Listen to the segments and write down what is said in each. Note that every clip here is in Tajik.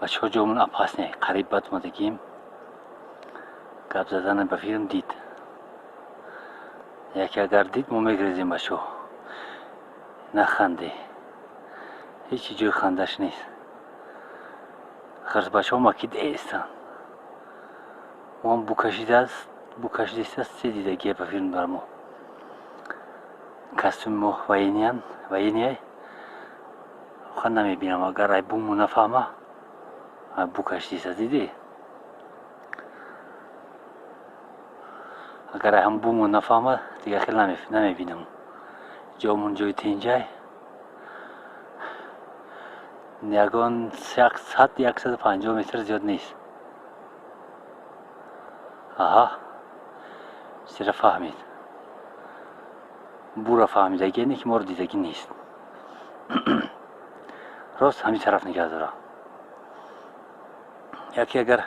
Бачаҳо, ҷомон опасный, қариб бад омадагием. Гап задана ба филм дид. Яке агар дид, мо мегрезем, бачаҳо. Наханде. Ҳеҷ ҷои хандаш нест. Хирсбачаҳо макидаестанд. Моам бу кашидааст, бу кашидааст, се дидагия ба филм бар мо. Костюми мо военный, военный. Ха, намебинам, агар ай буму нафаҳма, бу кашидааст, дидӣ? Агар ай ҳам буму нафаҳма, дигар хел намебинам. Ҷомон ҷои тинҷай. Ягон 100, 150 метр зиёд нест. Аҳа, чизера фаҳмид. Бура фаҳмидагӣ, не ки моро дидагӣ нест. Рост ҳамин тараф нигаҳ дора. Яке агар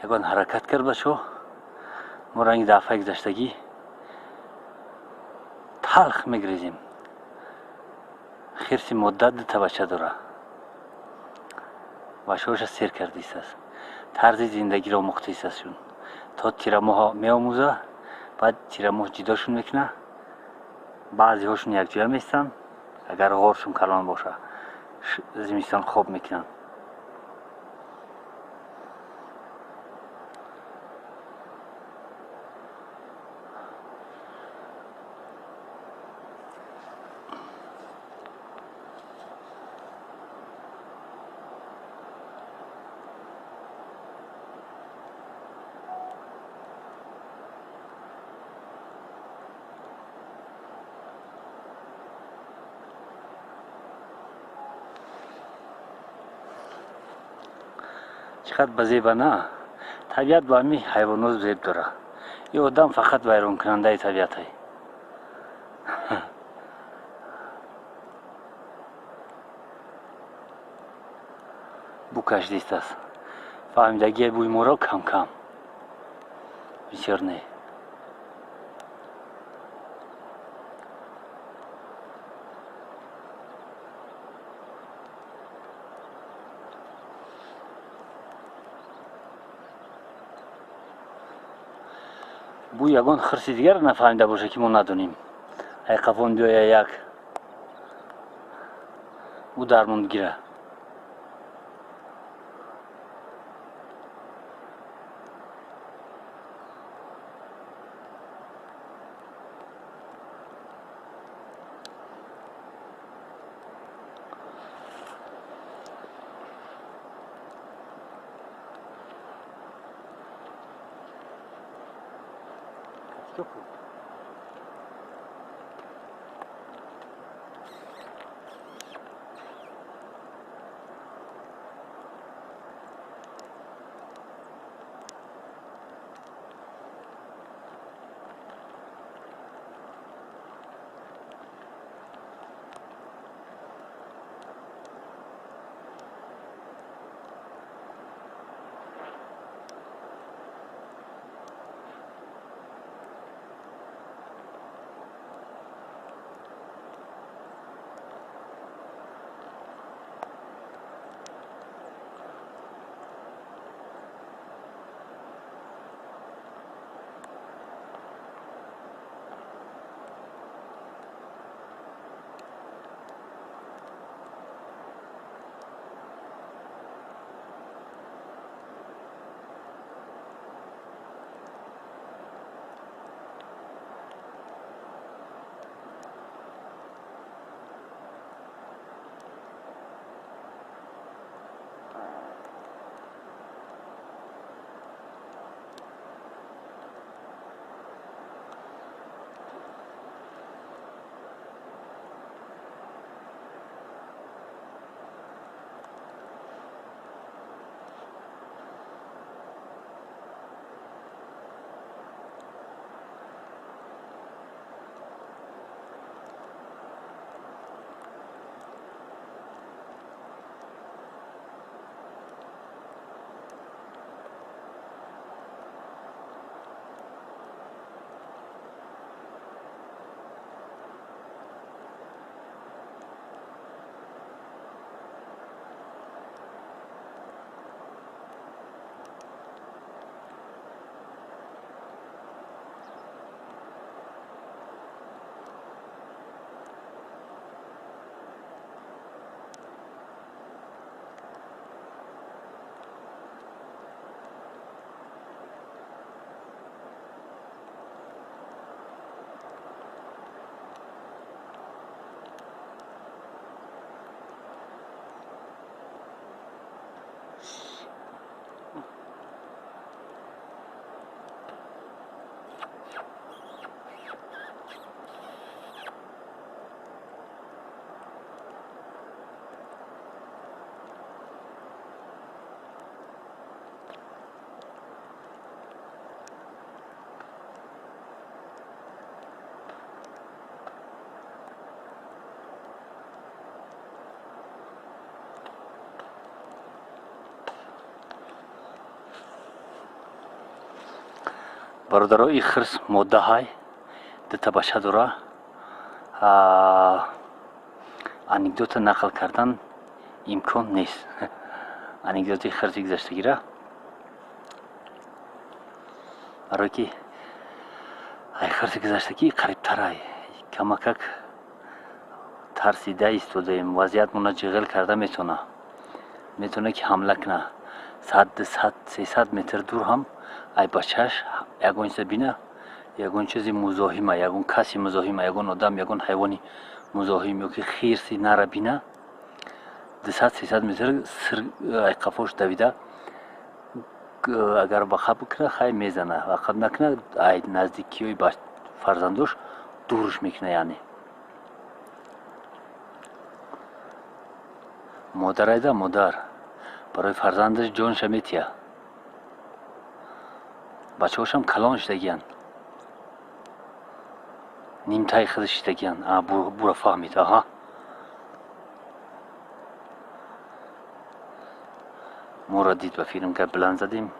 ягон ҳаракат кард, бачаҳо, мо ранги дафъаи гузаштагӣ талх мегрезем. Хирси мода дута бача дора. Бачаҳоша сер кардистааст. Тарзи зиндагиро омӯхтаистастшун. То тирамоҳ меомӯза, баъд тирамоҳ ҷудошун мекуна. Баъзеҳошун якҷоя меистанд, агар ғоршун калон боша, зимистон хоб мекунанд. Чӣ қадр ба зеба, на? Табиат ба ҳамин ҳайвонот зеб дора. И одам фақат вайронкунандаи табиатай. Бу кашидистааст. Фаҳмидагии бӯи моро кам-кам. Бисёр не. Бу ягон хирси дигар нафаҳмида боша, ки мо надонем. Ай қафон биёя, як ӯ дармон гира. Бародаро, и хирс модда ҳай, дута бача дора. Анекдота нақл кардан имкон нест. Анекдоти хирси гузаштагира. Барое ки ай хирси гузаштагӣ қарибтарай. Камакак тарсида истодаем, вазъиятмона ҷиғил карда метавона. Метавона ки ҳамла куна. 100, 200, 300 метр дур ҳам ай бачааш ягон чиза бина, ягон чизи музоҳима, ягон каси музоҳима, ягон одам, ягон ҳайвони музоҳим ё ки хирси нара бина, 200-300 метр сир ай қафош давида, агар ба қаб куна, хай мезана, ба қаб накуна, ай наздикиҳои фарзандош дурш мекуна. Яъне модар айда модар барои фарзандаш ҷонша метия. Бачаҳошам калон шидагиянд, нимтаи худаш шидагиянд. Бура фаҳмид. Аҳа, моро дид, ба филм ка биланд задем.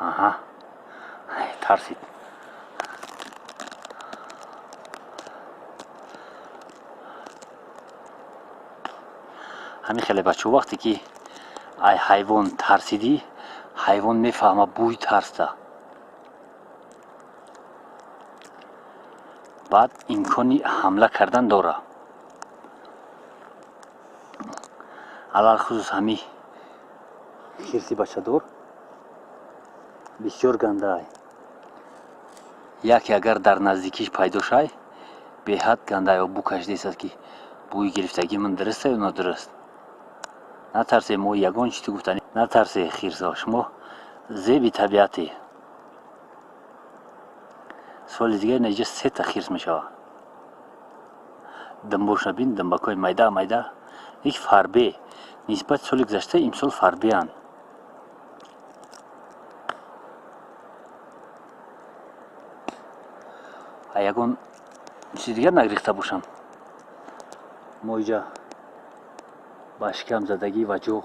Аҳа, тарсид. Ҳамин хеле бачаҳо, вақте ки ай ҳайвон тарсидӣ, ҳайвон мефаҳма бӯи тарста, баъд имкони ҳамла кардан дора. Алалхусус ҳами хирси бачадор бисёр гандаай. Яке агар дар наздикиш пайдо шай, беҳад гандаай, бӯ кашида истад ки бӯи гирифтагии ман дуруст ё нодуруст. Натарсе, мо ягон чизи гуфтани натарсе, хирсо, шумо зеби табиате. Соли дигар инҷа сета хирс мешава. Думбоша бин, думбакҳои майда майда, ик фарбе. Нисбати соли гузашта имсол фарбеанд. А ягон чизи дигар нагирифта бошам. Мо иҷа ба шикам задагӣ ва ҷо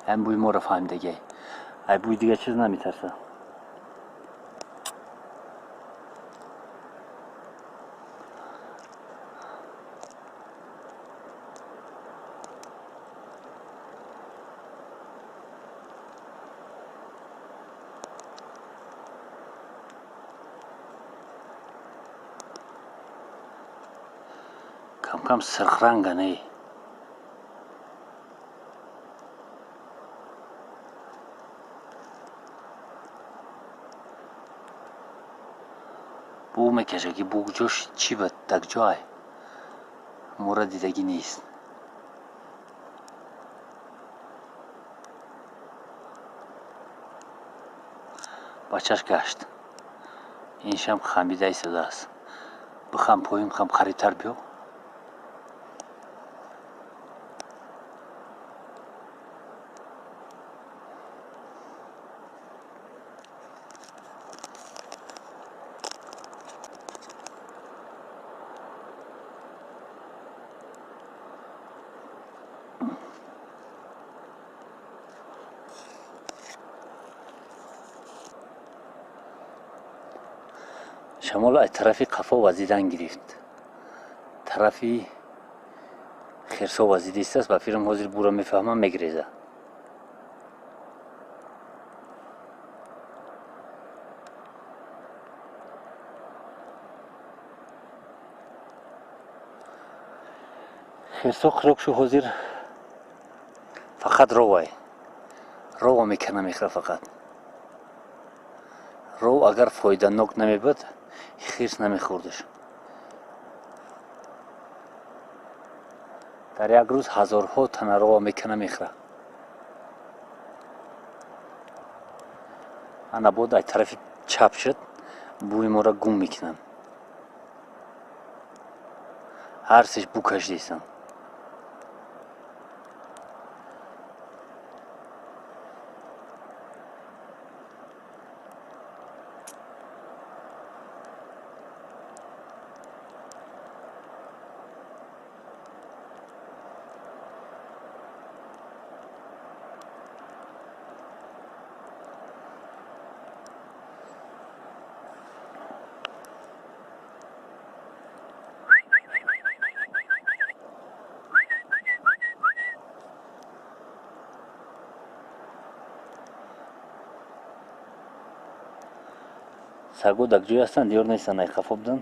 ҳам бӯи моро фаҳмидагиай. Ай бӯи дигар чиз наметарса. Кам-кам сирхранга не. Бӯ мекаша ки бӯ ҷош чӣ ба так ҷой мора дидагӣ нест. Бачаш гашт. Иншам хамида истодааст. Бихам поин, хам қарибтар биё. Шамол аз тарафи қафо вазидан гирифт. Тарафи хирсо вазида истааст, ба филм ҳозир бура мефаҳмам, мегиреза. Хирсо хӯрок шу ҳозир фақат ровай. Рова мекана мехӯра фақат. Ров агар фоиданок намебуд, хирс намехӯрдаш. Дар як рӯз ҳазорҳо тана рова мекана мехӯра. Ана бод ай тарафи чап шуд, бӯи моро гум мекунанд. Ҳар сеш бӯ кашида истанд. Саго дар ҷой ҳастанд, диёр нестанд, ай қафо будан.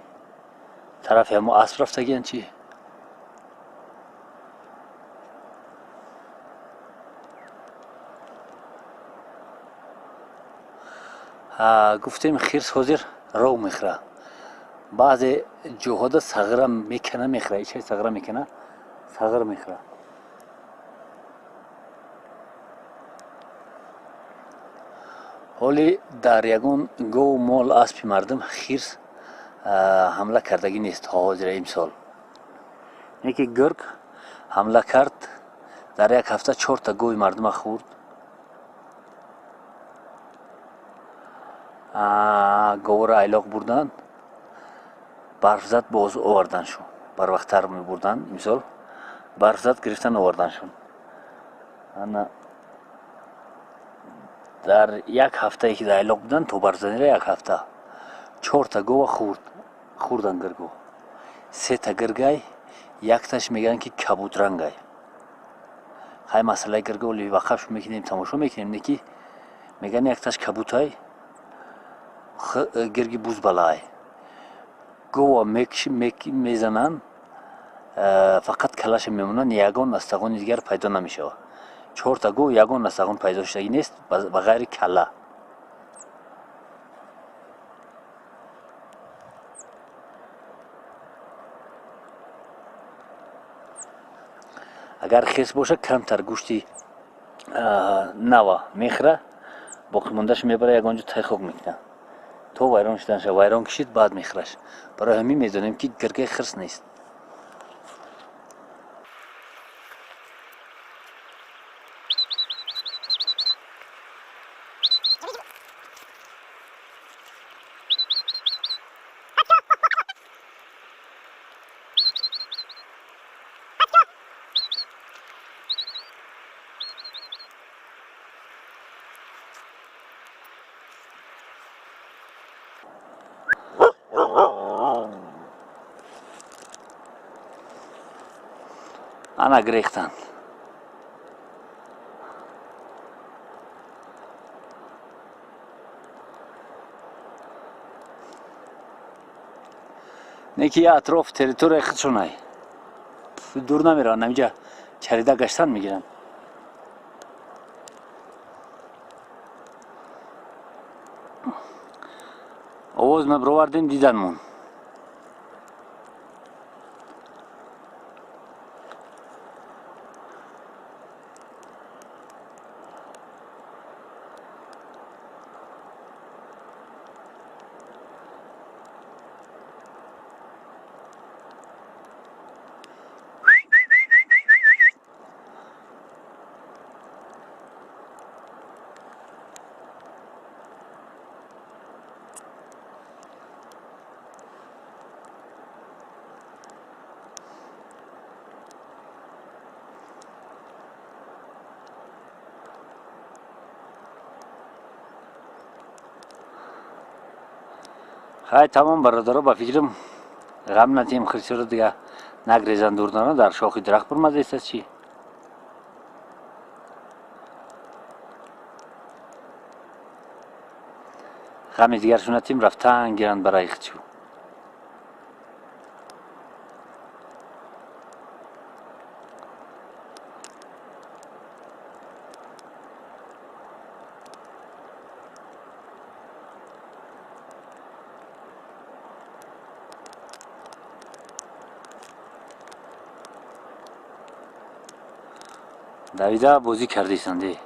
Тарафи ҳамо асп рафтагиянд чӣ? Гуфтем хирс ҳозир ров мехӯра. Баъзе ҷоҳода сағира мекана мехӯра, ичаи сағира мекана, сағир мехӯра. Ҳоли дар ягон гову мол аспи мардум хирс ҳамла кардагӣ нест то ҳозира имсол. Не ки гург ҳамла кард, дар як ҳафта 4та гови мардума хӯрд. Говро айлоқ бурданд, барф зад боз оварданшон. Барвақттар мебурданд имсол, барф зад гирифтан оварданшон. Ана дар як ҳафтае ки дар айлоқ буданд, то барфзанира як ҳафта 4та гова хӯрдан гирго. 3та гиргай, якташ мегӯянд ки кабудрангай. Хай масъалаи гирго ливақафш мекунем, тамошо мекунем, не ки мегӯянд якташ кабутай, гирги бузбалай. Гова мезананд, фақат калаша мемонанд, ягон астағони дигар пайдо намешавад. 4та гов ягон астағон пайдо шудагӣ нест ба ғайри кала. Агар хирс бошад, камтар гӯшти нава мехӯра, боқимондааш мебара ягон ҷо тайхок мекунад. То вайрон шуданша, вайрон кишид, баъд мехӯраш. Барои ҳамин медонем ки гиргаи хирс нест. Ана гирехтанд. Не ки атроф территорияи худшонай. Дур намераванд, ҳаминҷа чарида гаштан мегиранд. Овоз ма бировардем, диданмон. Хай тамом бародаро, ба фикрам ғам натиҳем хирсиро, дига нагрезан дурдана, дар шохи дарахт бурмазест чӣ? Ғами дигаршо натиҳем, рафтан гиранд барои худшо. Давида бозӣ кардисанди.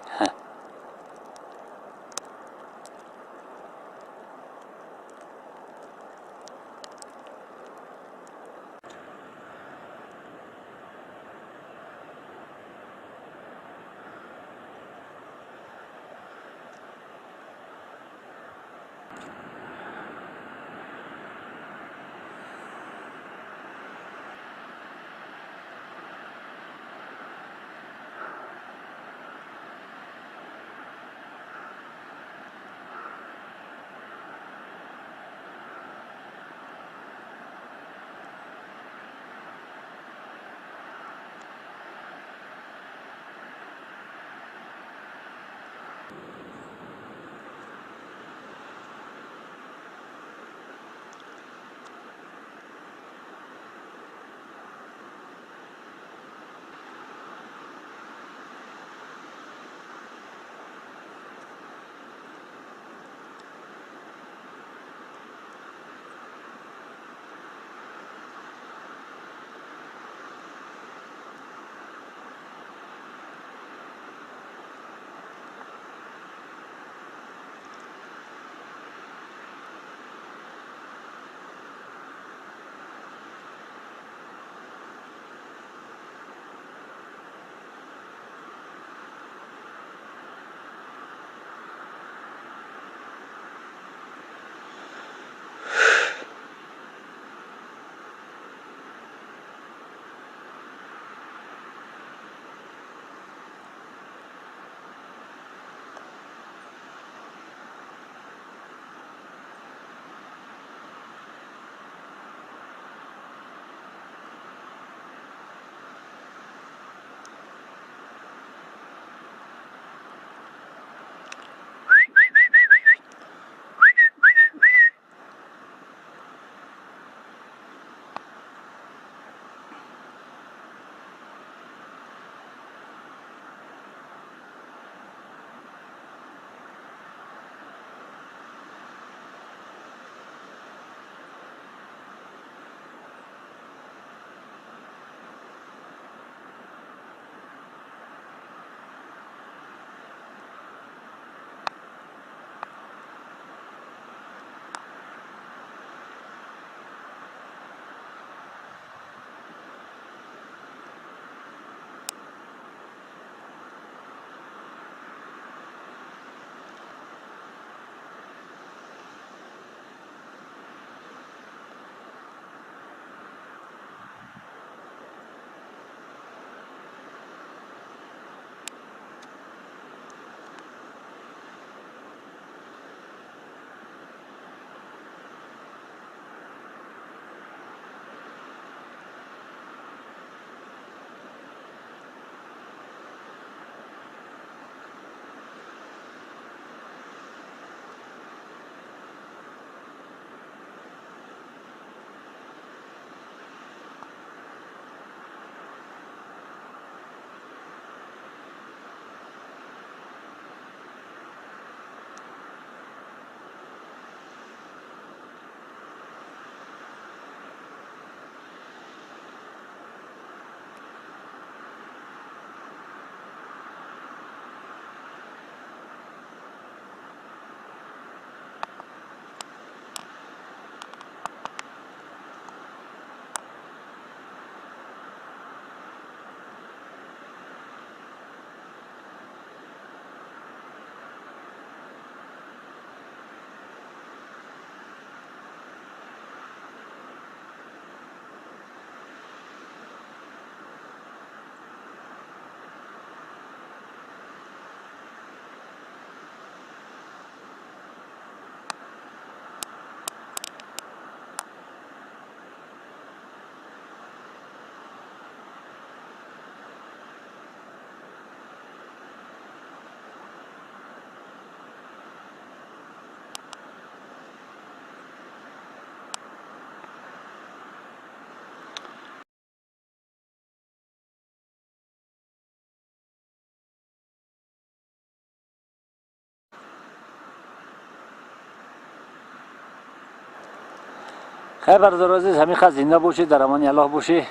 Хайр, бародари азиз, ҳамин қадр. Зинда бошед, дар амони Аллоҳ бошед.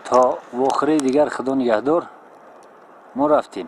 То вохӯрии дигар, Худо нигаҳдор. Мо рафтем.